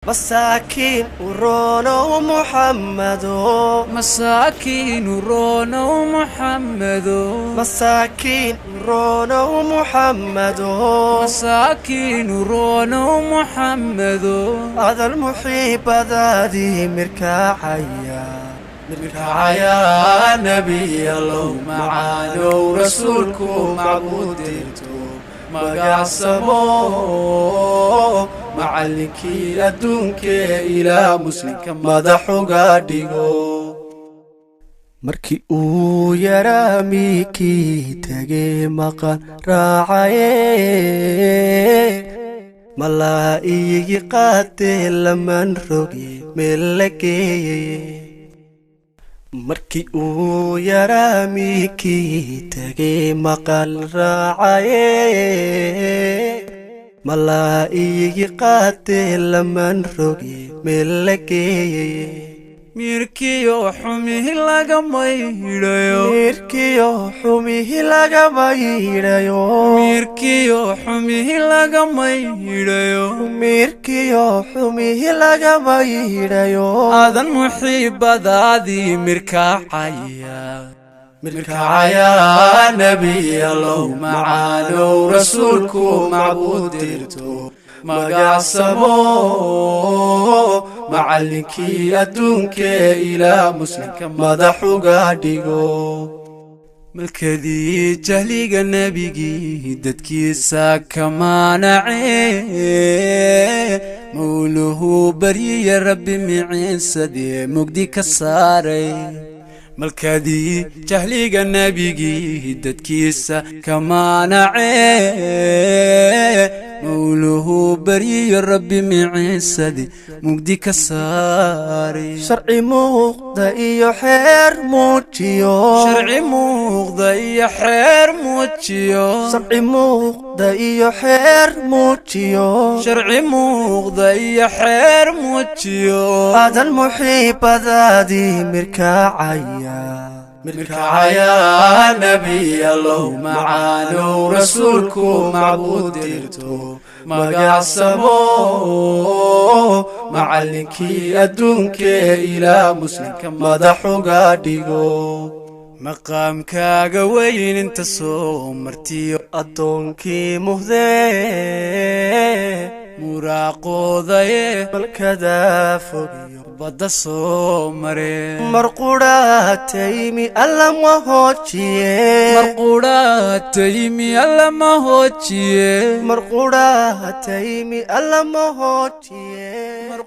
Masaakiin uronow Muxammado. Masaakiin uronow Muxammedo. Masaakiin uronow Muxammado. Masaakiin uronow Muxammedo. Adal muxiibadaadii mirkacaya, mirkacaya nebiyalow macaanow rasuulku macbuudirto magacsamo macallinkii adduunkee ilaa muslimka madaxuga dhigo. Markii uu yaraa miikii tegee maqan raacaye, malaa iyigi qaatee laman roge meel la geeyeye. Markii uu yaraa miikii tegee maqal raacaye, malaa iyigi qaatee laman roge meel la geeyeye. Miirkiyo xumihi laga maydhayo. Miirkiyo xumihi laga maydhayo. Miirkiyo xumihi laga maydhayo. Miirkiyo xumihi laga maydhayo. Aadan muxiibadaadii mirkacaya, mirkacaya nebiyalow macaanow rasuulku macbuudirto magacsamo macallinkii adduunkee ilaa muslimka madaxuga dhigo. Malkadii jahliga nebigii dadkiisa kamaanacee, mawluhu baryiya rabbi miciinsadee mugdi ka saaray. Malkadii jahliga nebigii dadkiisa kamaanacee, mawluhu baryiyo rabbi miciinsade mugdi ka saaray. Sharci muuqda iyo xeer muujiyo. Sharci muuqda iyo xeer muujiyo. Sharci muuqda iyo xeer muujiyo. Sharci muuqda iyo xeer muujiyo. Aadan muxiibadaadii mirkacaya, mirkacaya nebiyalow macaanow rasuulku macbuudirto magacsamo macallinkii adduunkee ilaa muslimka madaxuga dhigo. Maqaamkaaga weyn inta soo martiyo addoonkii muhdee muraaqoodaye malkadaa fogiyo badda soo maree. Mar qudhaataymi alla ma hoojiye. Mar qudhaataymi alla ma hoojiye. Mar qudhaataymi alla ma hoojiye. Mar